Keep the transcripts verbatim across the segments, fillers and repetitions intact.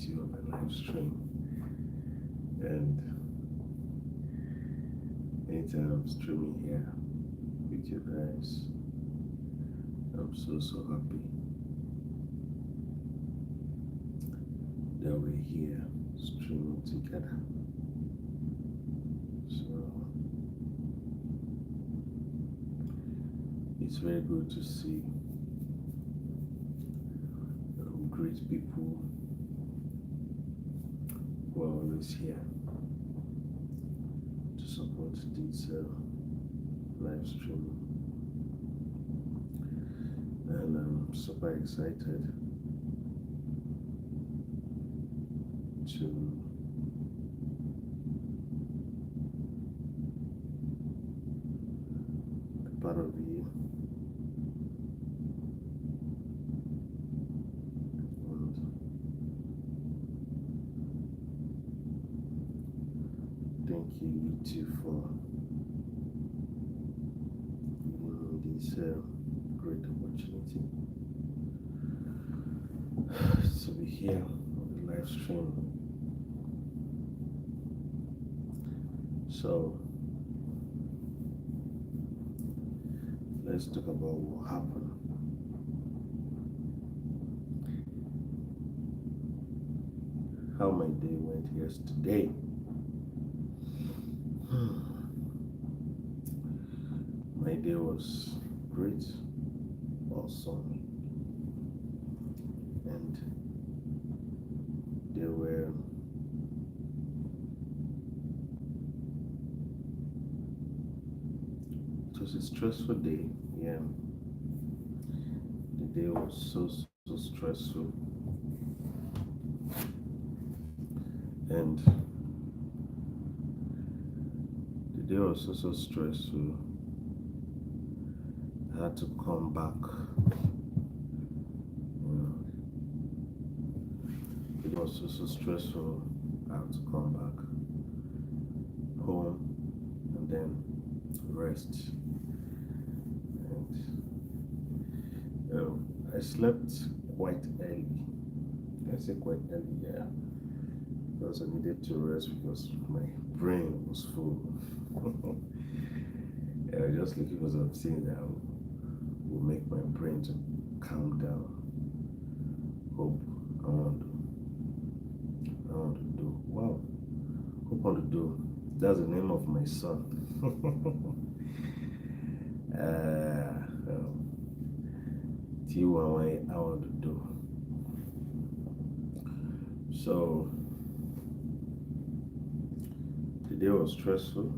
you on the live stream. And anytime I'm streaming here with you guys, I'm so, so happy that we're here streaming together. So it's very good to see, um, great people who are always here to support this, uh, live stream. And I'm super excited to be part of it. And thank you, YouTube, for giving me this, uh, great opportunity to be here on the live stream. So let's talk about what happened. How my day went yesterday. My day was great, awesome, and there were, it was a stressful day. Yeah, the day was so, so stressful, and the day was so, so stressful. I had to come back. You know, it was so, so stressful. I had to come back home and then rest. And, um, I slept quite early. I say quite early, yeah, because I needed to rest because my brain was full. Yeah, I was just looking for some things that will, will make my brain to calm down. Hope I want to, I want to do. Wow. Hope I want to do. That's the name of my son. Uh, um, T Y Y, I want to do. So the day was stressful,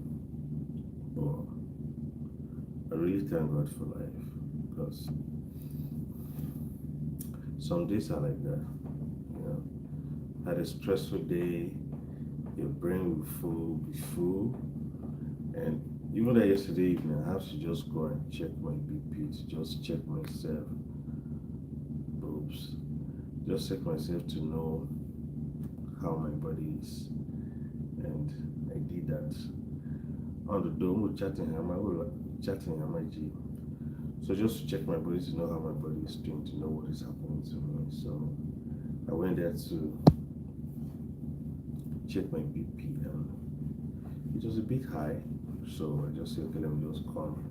but I really thank God for life, because some days are like that. You know, had a stressful day, your brain will full, be full, and even that yesterday evening, I have to just go and check my B P to just check myself. Oops. Just check myself to know how my body is. And I did that. On the dome with chatting hammer, we were chatting hammer G. So just to check my body to know how my body is doing, to know what is happening to me. So I went there to check my B P, and it was a bit high. So I just said, "Okay, let me just come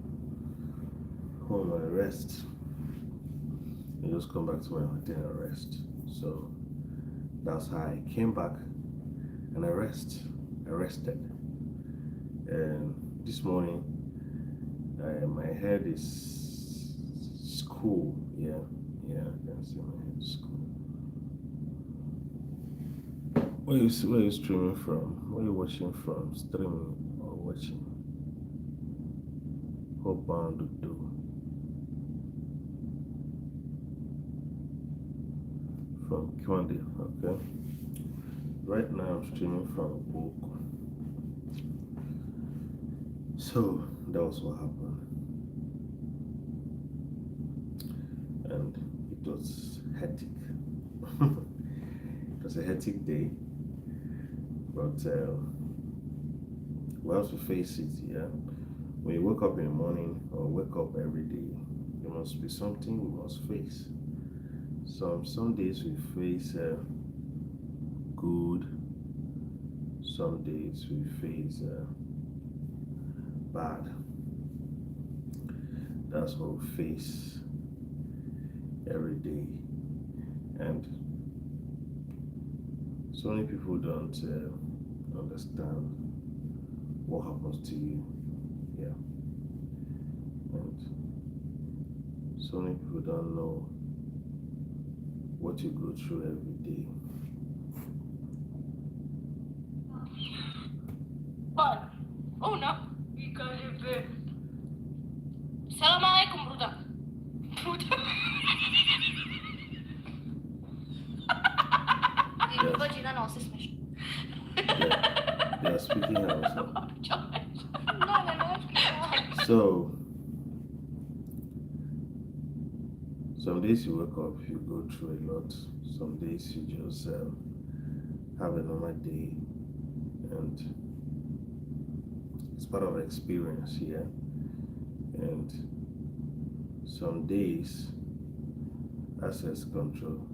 home and rest." I just come back to my hotel and rest. So that's how I came back and I rest. I rested. And this morning, uh, my head is, is cool. Yeah, yeah, I can see my head is cool. Where you, where you streaming from? Where you watching from? Streaming or watching? Hope I want to do. From Kiwande, okay. Right now I'm streaming from Book. So that was what happened. And it was hectic. It was a hectic day. But, uh, we have to face it, yeah? When you wake up in the morning or wake up every day, there must be something we must face. Some, some days we face, uh, good, some days we face uh, bad. That's what we face every day. And so many people don't uh, understand what happens to you. Yeah. And so many people don't know what you go through every day. What? Oh no. Because of the Salam alaikum, brother. Brother. Yes. They are speaking Hausa. So, some days you wake up, you go through a lot. Some days you just um, have a normal day, and it's part of experience here. And some days, access control.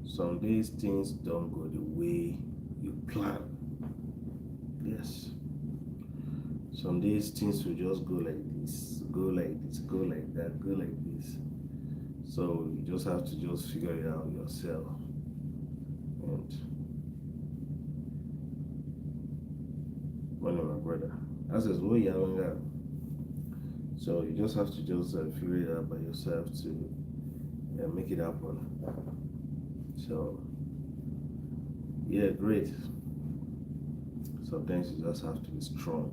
Some days things don't go the way you plan. Yes. Some days things will just go like this, go like this, go like that, go like this. So you just have to just figure it out yourself. And one of my brother, I says, "What you having up?" So you just have to just uh, figure it out by yourself to uh, make it happen. So yeah, great. Sometimes you just have to be strong,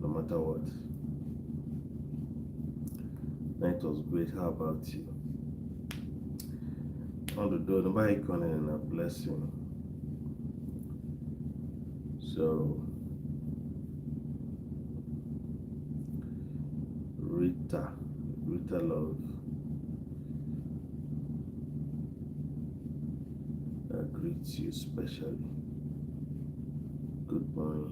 no matter what. That was great. How about you? On the door, nobody calling in a blessing. So, Rita, Rita Love, I greet you specially. Good morning.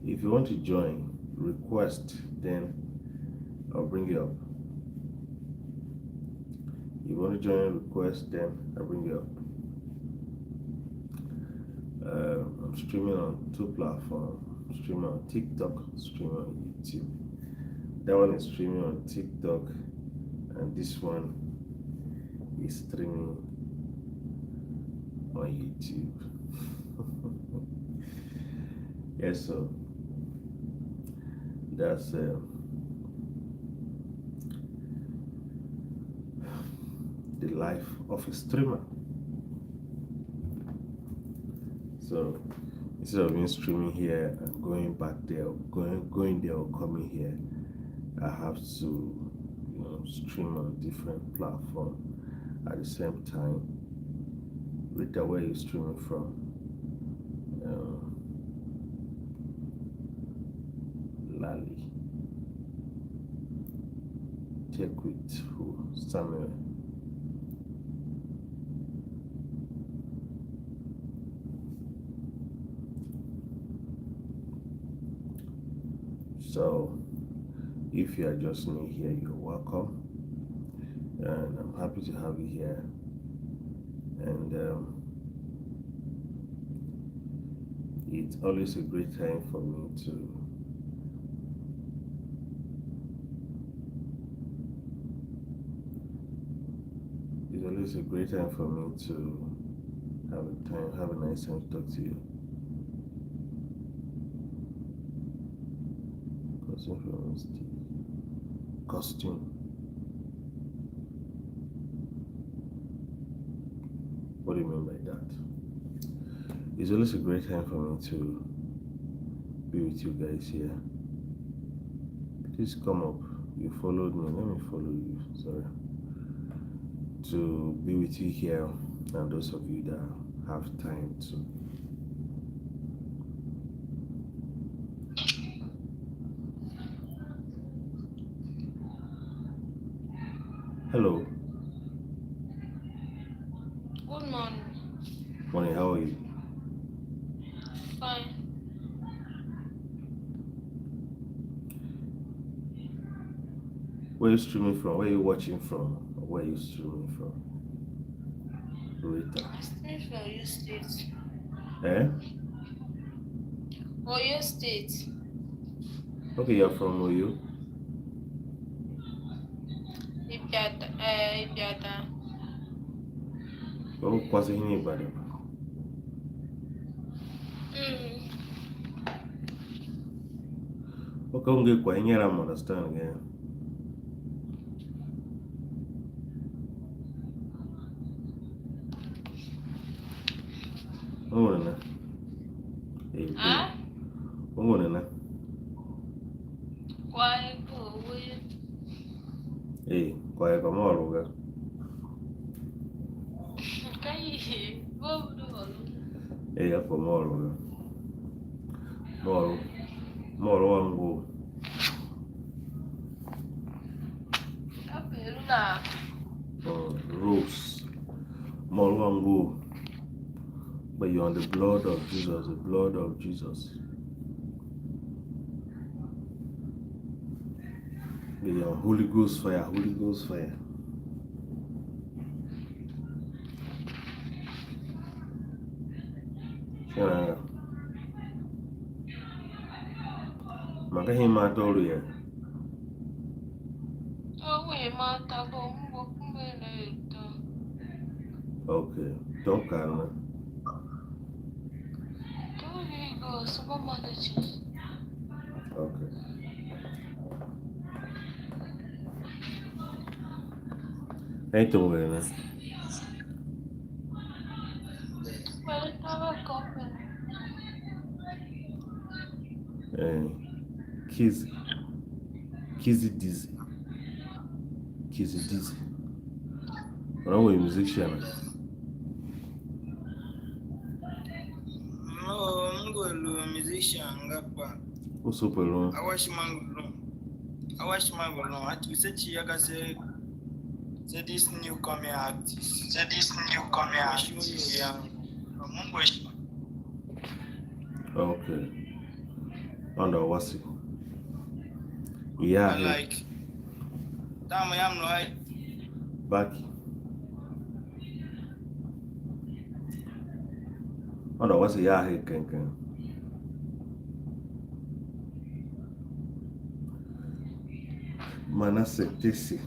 If you want to join, request, then I'll bring you up. If you want to join, request, then I'll bring you up. Uh, I'm streaming on two platforms. I'm streaming on TikTok, streaming on YouTube. That one is streaming on TikTok, and this one is streaming on YouTube. Yes, so that's uh, the life of a streamer. So instead of being streaming here and going back there, or going going there or coming here, I have to you know stream on different platform at the same time. Rita, where are you streaming from? Uh, Lali. Take with who? Samuel. So, if you are just new here, you're welcome. And I'm happy to have you here. And um, it's always a great time for me to it's always a great time for me to have a time, have a nice time to talk to you. Costume from Steve. Costume. What do you mean by that? It's always a great time for me to be with you guys here. Please come up. You followed me. Let me follow you. Sorry. To be with you here, and those of you that have time to. Hello. Good morning. Morning, how are you? Fine. Where are you streaming from? Where are you watching from? Where are you streaming from? Rita. I stay for Oyo State. Eh? Oyo State. Okay, you're from Oyo. Ipiata, eh, Ipiata. Oh, kwase hini Ibadan. Mm. Okay, unge kwa inyera, I'm understand again. Ungone na? Eh, Ah? Ungone na? Kwa iko we. Eh, kwa iko mo ruga. Kai, bo do. Eh, ya kwa mo ruga. Mo ru. Mo ru wangu. Kaperu na. Uh, Rose. Mo ru wangu. But you're on the blood of Jesus, the blood of Jesus. You're on Holy Ghost fire, Holy Ghost fire. Sure. Maka hima tolu ya. Awe ma tabo mbo kumbe na eto. Okay. Don't call me. Don't you go supermarket? Okay. Anything with it. Well, taba kope. Eh, Kizzy. Kizzy Dizzy. Kizzy Dizzy. When I was a musician. No, I'm going to musician. Ngapa. What's up, alone? I watch my room. I watch my room. I to say, Chiaga say, say this new coming artist. Say this new coming artist. Yeah. I'm going to Okay. Onda wasi. Yeah. I like. Time I am right. Back. Onda wasi ya he kenken. Manasseh Tesi.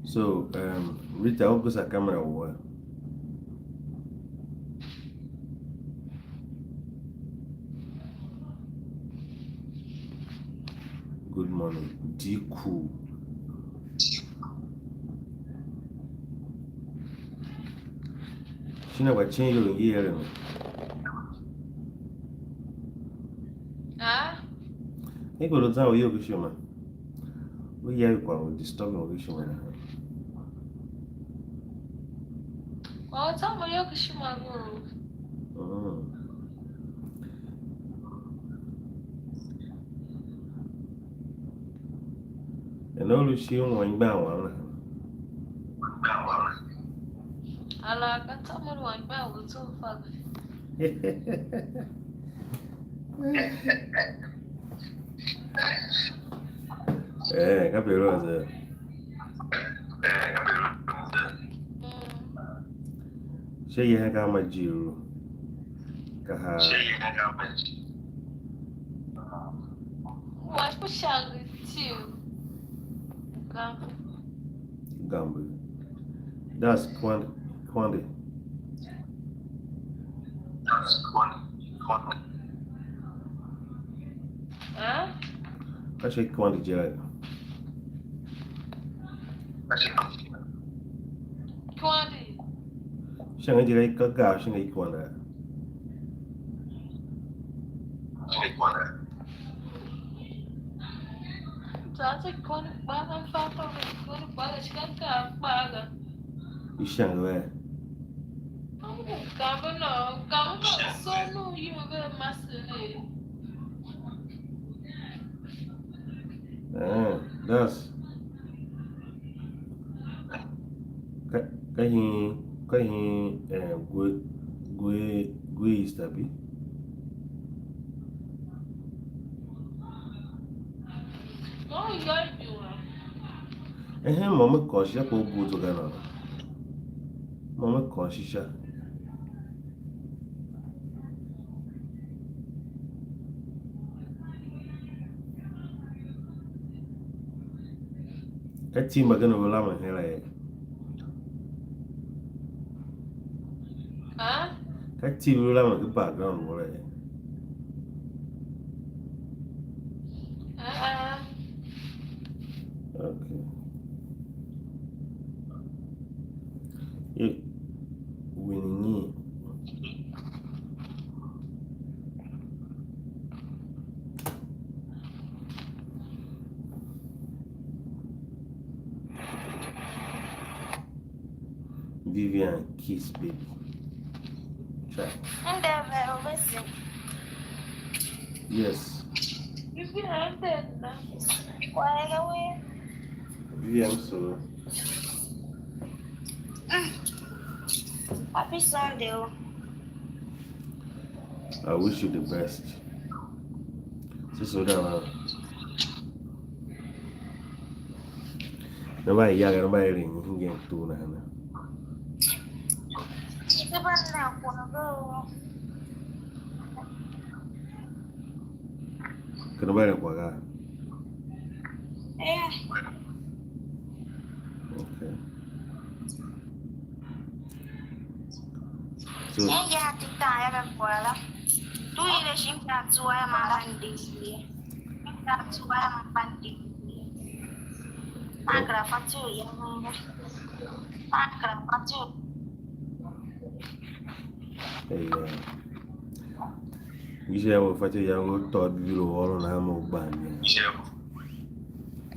So, um, Rita, ogusa camera wua? Good morning. D cool. Shina kwa chen yo ngi ere me. Ah? Iko lo zan uyo kishima. Uya kwa disturb uyo kishima. Kwa uyo kishima go. Mm. Eno lu shi un anmgbian wam nahan. Ala ka tsa mo lu anmgbian wam tso fa. Eh, ka pe lu ase. Mm. She ye ka ma jiru. Ka ha. Wa ku shang tiu. Gambe. Gambe. That's Kwande. Kwande. Ah? Ka shi Kwande je la. Kwandi. Shin ngi je la ka ga shin ngi Kwande. Tati kwandi kpaga mfata kwandi kpaga shika ka kpaga. Ishang we. Kambe no, kambe no sonu yum ve masele. Eh, that's ka ka hin ka hin eh gwe gwe gwe Easter bi. Ehen, mo me kôr shisha kpa u bugh zwa ga nana? Mo me kôr shisha. Ka team mbagenev ve lamen her a ye? Huh? Ka team ve lamen ken background wala ye? Uh-uh. Okay. Ye, winning ye. Vivian kiss baby. Try. And then, uh, listen. Yes. Vivian, and then, uh, why are we? Vivian, so. Mm. Happy Sunday, oh. I wish you the best. Sister, da na. Ne mba ya ga, ne mba eren hingen tu na na. Kene mba eren kwa ga? Eh. Okay. So, en ya ti tan ya ga kwagh la. Tu ile shin ka zua ya ma ban di. Shin ka zua ya ma ban di. Ma kera fa tu ya ma. Ma kera fa tu. Amen. Ngi sha iyange u fatyô u iyange u tôô Bibilo u ôron nahan mo u gban inya.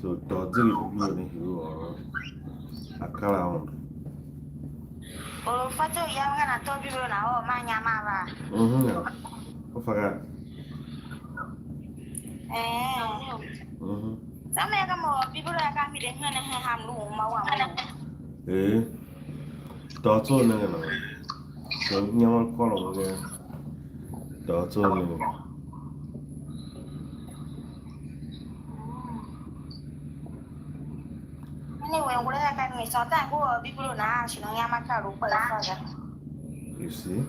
So, tôô zege Bibilo ne hii u ôron akaa a Aôndo. Or u fatyô u iyange na tôô Bibilo na ôr man inya man va? Mhm. U fa ga? Eh. Mhm. Sa me ka mo Bibilo ya ka mi de hene hen ham lu uma wa mo. Eh. Tôô tsô u nenge nahan. So, nyôr kôron ga. Tôô tsô u nenge. Anyway, ngula ya ka mi, sometimes ngu ôr Bibilo na a shi nongo yam a kar u kpa fa ga. You see?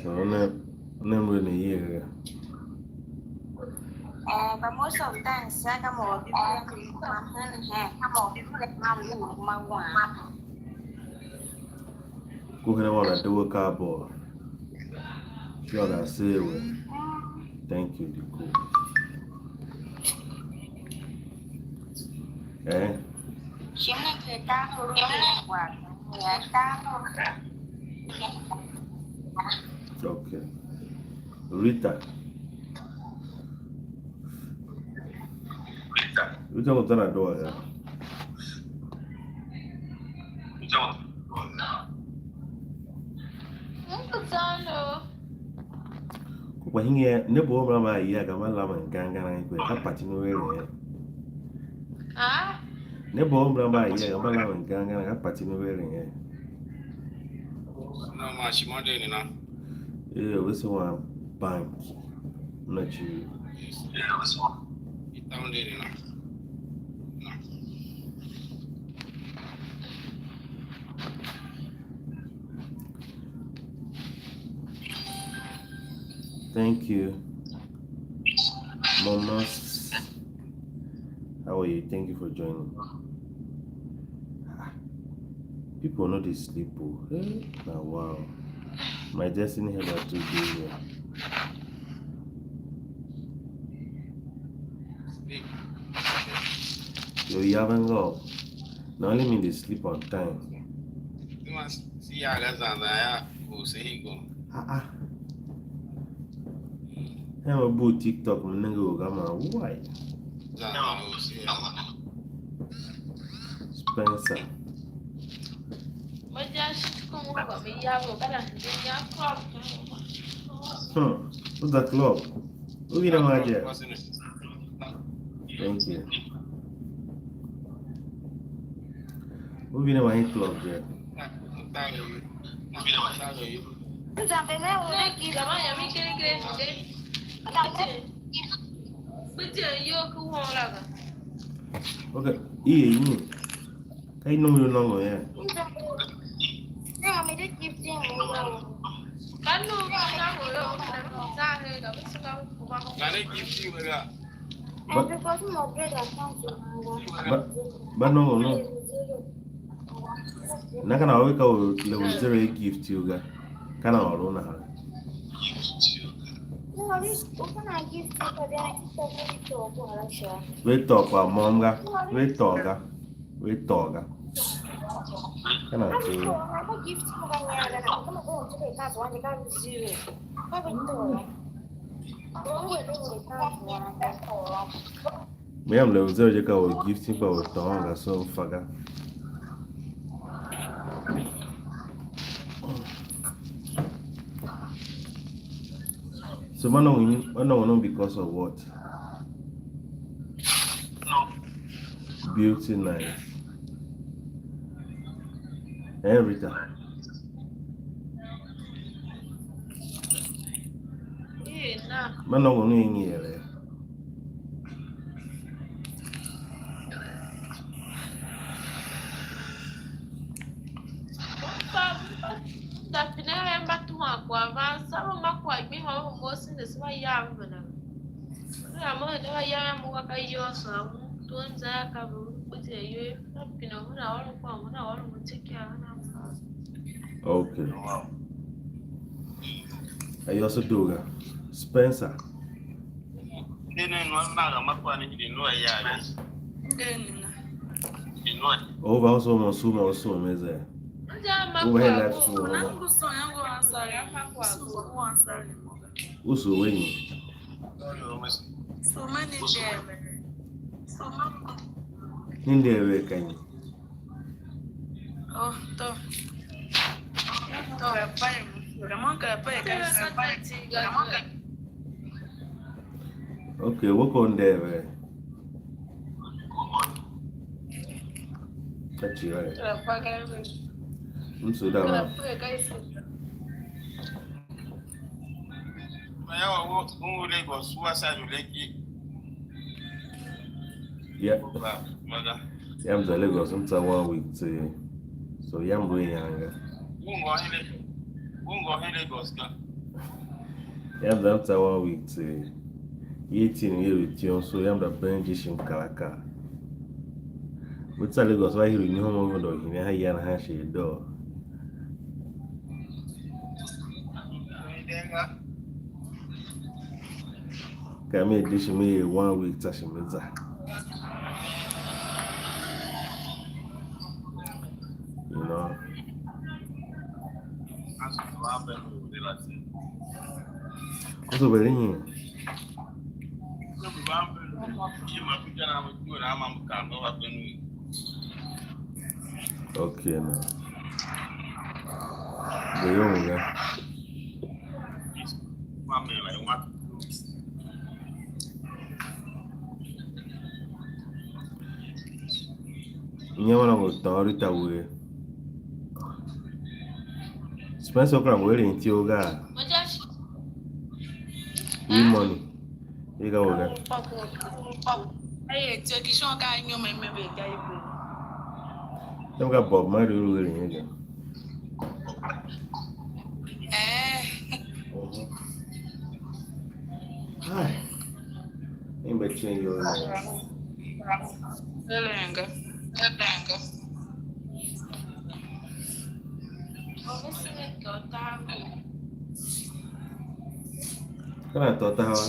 So, ne, ne mbe ne yeghe ga. Eh, but most of the times, I come over Bibilo, I'm hen, I'm over Bibilo, I'm ma wan. Go ahead and wanna do a car boy. Sure, I say it. Thank you, Diko. Eh? Shimna ke ta huru ke kwa. Ya ta huru. Okay. Rita. Rita, mo tana doa ya. Uncle Tondo. Ku kwa hinge ne bo mra ma ya ga ma la man gangan ai kwe ka pati no ere. Ah? Ne bo mra ma ya ga ma la man gangan ka pati no ere. Na ma shi Monday ni na. Eh, we se wan bank. Na chi. Yes. Yeah, we se wan. It sounded enough. Thank you. Mamas, how are you? Thank you for joining. Ah, people no dey sleep o. Hey, na wow. My destiny helper too dey here. Sleep. Yo, you haven't go. Na only me dey sleep on time. You must see ya ga zan zan ya. Go say he go. Ah ah. Hema bu TikTok, m nenge u ga ma wai. Spencer. Hmm. Who's the club? Who in my dear? Thank you. Who in my club there? Nzambe me u ne ki. Gbidyen iyol ki won la ga. Okay, i er nyi? Ka i nom you nôngo ye? Ba, ba nôngo no. Na ka na ôr ka u level zero a gift you ga. Ka na ôr u nahan. Ve tôô kwagh môm ga. Ve tôô ga. Ve tôô ga. Ka na tsough. Me yam le u zee je ka or gifting kpa or tôôn ga so m fa ga. So ma nongo nyi- ma nongo no because of what? Beauty night. Eh, Rita. Ma nongo no nyi ere? Mba pine ve mba tuhwan kwagh van, sha ve ma kwagh gbe hôngo Moses ne se va yav ve na. Ve a mo ne va yav mo wa ka iyôôso a un, tom za ka ve un kpete ayol, va pine un a ôron kwagh un a ôron mo teke a na. Okay. Ayôôso doo ga. Spencer. Nden ne nua mbaga ma kwa ne hidi nua ya ve. Nden ne na. Hidi nua. Over also mo su mo so me ze. Over here life so. Nangu so yangu ansari. Usu wenyi. So many there. So many. Ninde we kanyi. Oh, to. To. Ramon kara pa ya ka. Okay, wo ko nde ve. Ka ci ore. M su da va. Maya wa wo un u Lagos wa sa du leki. Yeah. Ba, ba ga. Yam za Lagos m tsa one week tse. So yam lu inyanga. Wo ngô hen Lagos. Wo ngô hen Lagos ga. Yam za m tsa one week tse. Ye tin ye lu tion so yam da ben je shin kalaka. We tsa Lagos wa hiru nyuhom u vendo hine ha ya na ha shi doo. Ka mi di shi mi ye one week tsa shi mi za. You know. Kuso beri nyi? Okay, no. Beri unga. Nyamana ngu tôô Rita uwe. Spencer, u kera ngu eren ityough gaa? Wi moni. I ka we ga. Dem ka Bob Marley u lu eren ye ga. Eh. Ai. Imbe chen iyol ne. Elenga. Elenga. Kana tota hawa.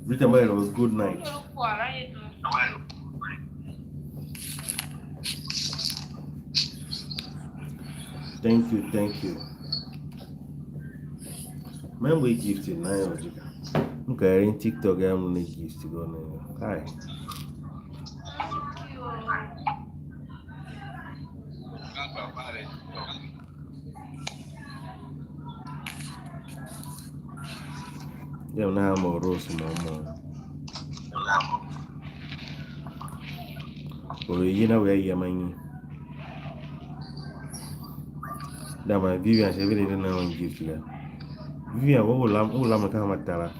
Rita Milo, good night. Thank you, thank you. Remember gift in nine or jika. Okay, in TikTok, I'm gonna gift go now. Hi. Yam na mo Rose mo mo. Or yina we yama nyi. Dama Vivian she vile na un gift ga. Vivian, we u lam, u lam ka ma tara.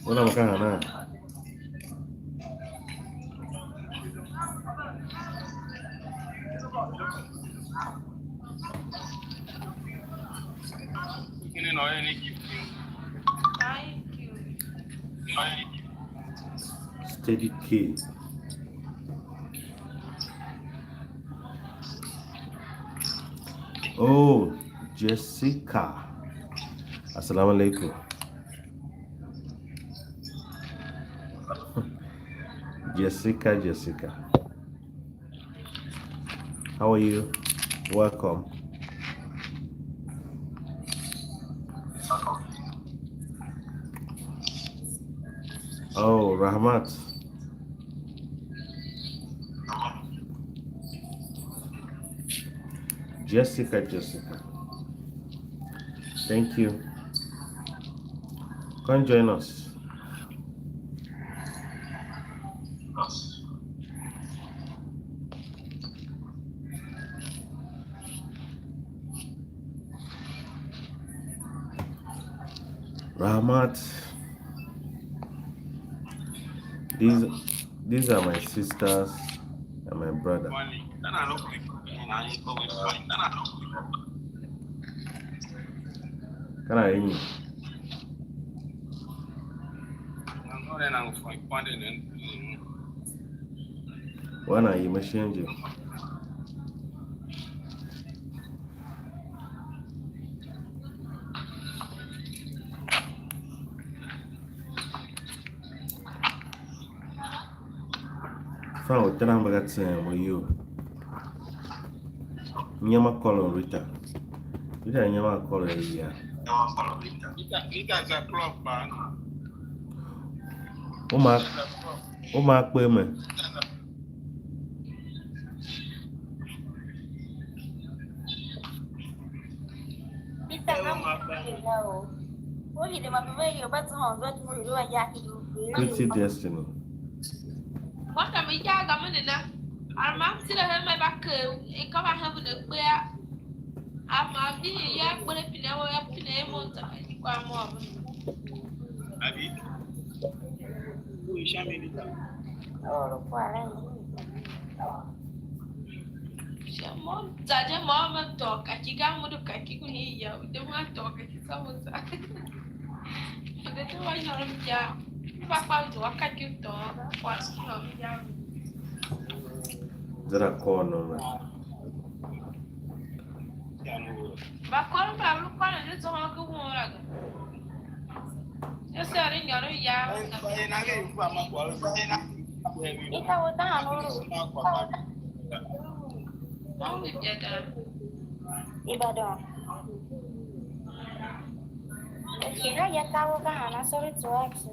U lam ka hana? Thank you. Steady K. Oh, Jessica. Assalamu alaikum. Jessica, Jessica. How are you? Welcome. Oh, Rahmat. Jessica, Jessica. Thank you. Come join us. Rahmat, these, these are my sisters and my brother. Kana enyi. Wana yima shenje. Fa u tera mba ga tsem u iyol. Nyama kôron Rita. Rita nyama kôron ya. Rita, Rita za club ba. Uma, uma kpe me. Pretty Destiny. Kwanda mi ya ga mi ne na. Arma m tile he me ba ke e ka ba heaven e kpe a. Ama vi ya kpere pine wo ya pine e mo ta kwa mo. Abi. Ku sha mi ni ta. Oro kwa re. Sha mo za je mo me to ka ki ga mo do ka ki ku ni ya. U de mo to ka ki sa mo sa. Nde te wa nyôr mja. Mba kpa u zua ka ki u tôô, kwagh u nyôr mja. Zara kôr nôngo. Mba kôr mba ve lu kôr ne zôhôn ken won la ga. Yô, se ôr nyôr mja. Ita u daan u lu. Nôngo mja ga. Ibadan. Okay, how your car will go on? I saw it to ask you.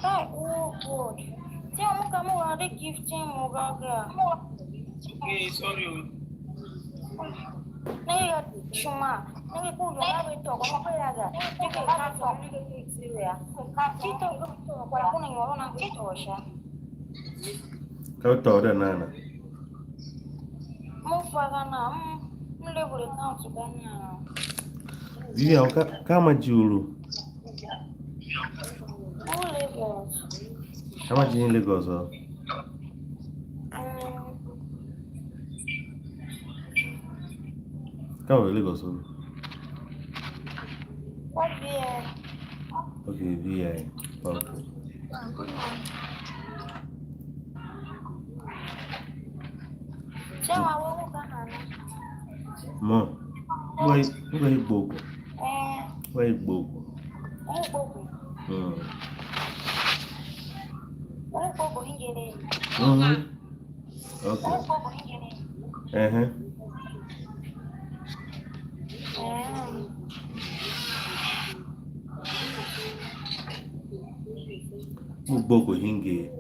Oh, oh, God. Tell me, come on, the gift him, oh, God, girl. Okay, sorry. Nenge ka ishima, nenge ku yô, a ve tôô kwagh ma pe la ga. Nenge ka tôô, nenge ku tile ya. Ti tôô, ku tôô kwagh, ku ne nyôr u nan ku tôô sha. Ka u tôô da nana? Mo fa ga na, m, m level account ga na. Vivian, ka, ka ma ji u lu? U Lagos. Ka ma ji in Lagos, oh? Mm. Ka u Lagos, oh? What V I? Okay, V I. Okay. Sha wa wo u ka hana? Mo. Ngwa i, ngwa i gbogbo. Eh. Ngwa i gbogbo. Ngwa i gbogbo. Mm. Ngwa i gbogbo hingere. Mhm. Okay. Ngwa i gbogbo hingere. Ehe. Eh. U gbogbo hingere.